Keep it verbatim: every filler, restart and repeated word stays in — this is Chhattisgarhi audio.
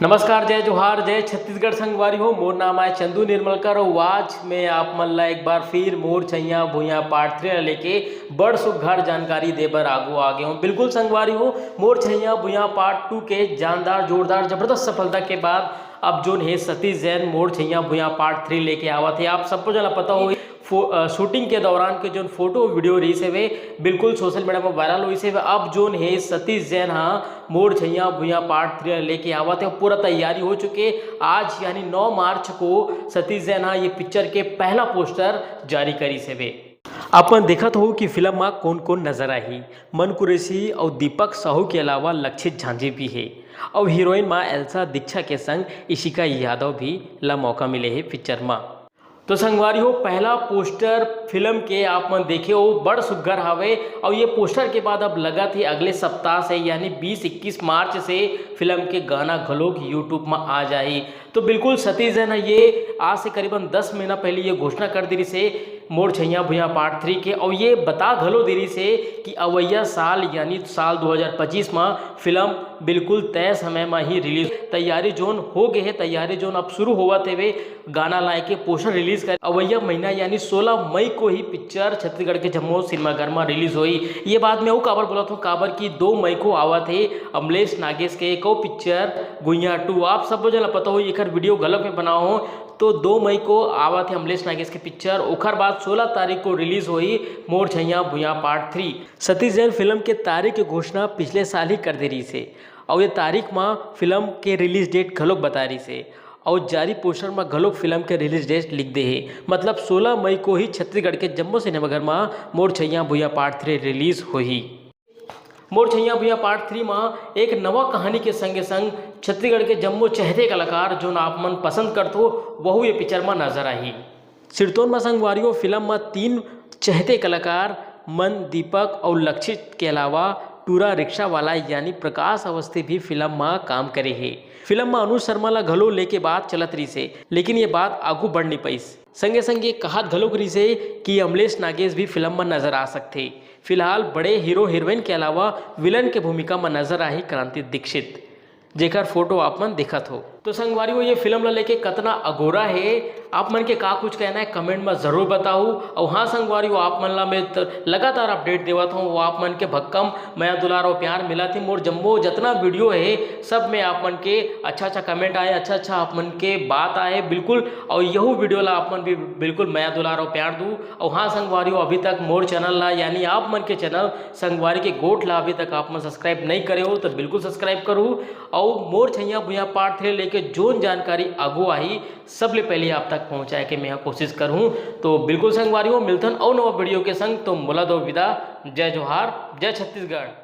नमस्कार, जय जोहार, जय छत्तीसगढ़ संगवारी हो। मोर नाम आय चंदू निर्मलकर अउ आज मैं आप मन ला एक बार फिर मोर छैया भुइयां पार्ट थ्री ला लेके बड़ सुघर जानकारी दे बर आगू आ गे हूँ। बिल्कुल संगवारी हो, मोर छैया भुइयां पार्ट टू के जानदार, जोरदार, जबरदस्त सफलता के बाद अब जोन हे सतीश जैन मोर छैया भुइयां पार्ट थ्री लेके आवत हे। आप सबको जना पता हो, फो-, अ, शूटिंग के दौरान के जोन फोटो वीडियो रहिस हवे, बिल्कुल सोशल मीडिया में वायरल होइस हवे। अब जोन हे सतीश जैन हा मोर छैया भुइयां पार्ट थ्री लेके आवत हे, पूरा तैयारी हो चुके। आज यानी नौ मार्च को सतीश जैन हा ये पिक्चर के पहला पोस्टर जारी करिस हवे। अपन देखत हो कि फिल्म मा कोन कोन नजर आही। मन कुरैशी अउ दीपक साहू के अलावा लक्षित झांझे भी हे अउ हीरोइन मा एल्सा दीक्षा के संग इशिका यादव भी ला मौका मिले हे पिक्चर मा। तो संगवारी हो, पहला पोस्टर फिल्म के आप मन देखे हो, बड़ सुघर हावे। अउ ये पोस्टर के बाद अब लगत हे अगले सप्ताह से यानी बीस इक्कीस मार्च से फिल्म के गाना घलोक YouTube मा आ जाही। तो बिल्कुल सतीश जैन ह ये आज से करीबन दस महीना पहले ये घोषणा कर दे रिहिस हे मोर छैया भुइयां पार्ट थ्री के, अउ ये बता घलो दे रिहिस हे कि अवैया साल यानी साल दो हज़ार पच्चीस मा फिल्म बिल्कुल तय समय मा ही रिलीज। तैयारी जोन हो गे हे, तैयारी जोन अब शुरू होवत हेवे गाना लाए के पोस्टर रिलीज कर। अवैया महीना यानी सोलह मई को ही पिक्चर छत्तीसगढ़ के जम्मो सिनेमाघर मा रिलीज होही। ये बात मैं अउ काबर बोलत हूँ, काबर कि दो मई को आवत हे अमलेश नागेश के एक अउ पिक्चर गुइया टू। आप सबो जना पता हो, एकर वीडियो घलोक मैं बनाओ हूँ। तो दो मई को आवत हे अमलेश नागेश के पिक्चर, ओकर बाद सोलह तारीख को रिलीज होही मोर छैया भुइयां part three. Satish Jain film के तारीख के घोषणा पिछले साल ही कर दे रिहिस हे अउ ये तारीख मा फिल्म के रिलीज डेट घलोक बता रिहिस हे अउ जारी पोस्टर मा घलोक फिल्म के रिलीज डेट लिख दे हे। मतलब सोलह मई को ही छत्तीसगढ़ के जम्मो सिनेमाघर मा मोर छैया भुइयां पार्ट थ्री रिलीज होही। मोर छैया भुइयां पार्ट थ्री मा एक नवा कहानी के संगे संग छत्तीसगढ़ के जम्मो चहेते कलाकार जोन आप मन पसंद करथो, वहू ये पिक्चर मा नजर आही। सिरतोन मा संगवारी हो फिल्म मा तीन चहेते कलाकार मन दीपक अउ लक्षित के अलावा टूरा रिक्शा वाला यानी प्रकाश अवस्थी भी फिल्म मा काम करे हे। फिल्म मा अनुज शर्मा ला घलो लेके बात चलत रिहिस हे, लेकिन ये बात आगू बढ़ नहीं पाइस। संगे संगे कहत घलोक रिहिस हे कि अमलेश नागेश भी फिल्म मा नजर आ सकथे। फिलहाल बड़े हीरो हीरोइन के अलावा विलन के भूमिका मा नजर आही क्रांति दीक्षित, जेकर फोटो आप मन देखत हो। तो संगवारी हो, ये फिल्म ला लेके कतना अगोरा हे, आप मन के का कुछ कहना हे, कमेंट मा जरूर बताओ। अउ हाँ संगवारी हो, आप मन ला मैं त-, लगातार अपडेट देवत हूँ, वो आप मन के भक्कम मया दुलार अउ प्यार मिलत हे। मोर जम्मो जतना वीडियो हे, सब में आप मन के अच्छा अच्छा कमेंट आए, अच्छा अच्छा आप मन के बात आए, बिल्कुल। अउ यहू वीडियो ला आप मन भी बिल्कुल मया दुलार अउ प्यार दू। अउ हाँ संगवारी हो, अभी तक मोर चैनल ला यानी आप मन के चैनल संगवारी के गोठ ला अभी तक आप मन सब्सक्राइब नहीं करे हो, तो बिल्कुल सब्सक्राइब करू। अउ मोर छैया भुइयां पार्ट थ्री लेके जोन जानकारी आगू आही, सबले पहले आप तक पहुंचाए के मैं कोशिश करूँ। तो बिल्कुल संगवारी हो, मिलथन अउ नवा वीडियो के संग। तो मोला दो विदा, जय जोहार, जय छत्तीसगढ़।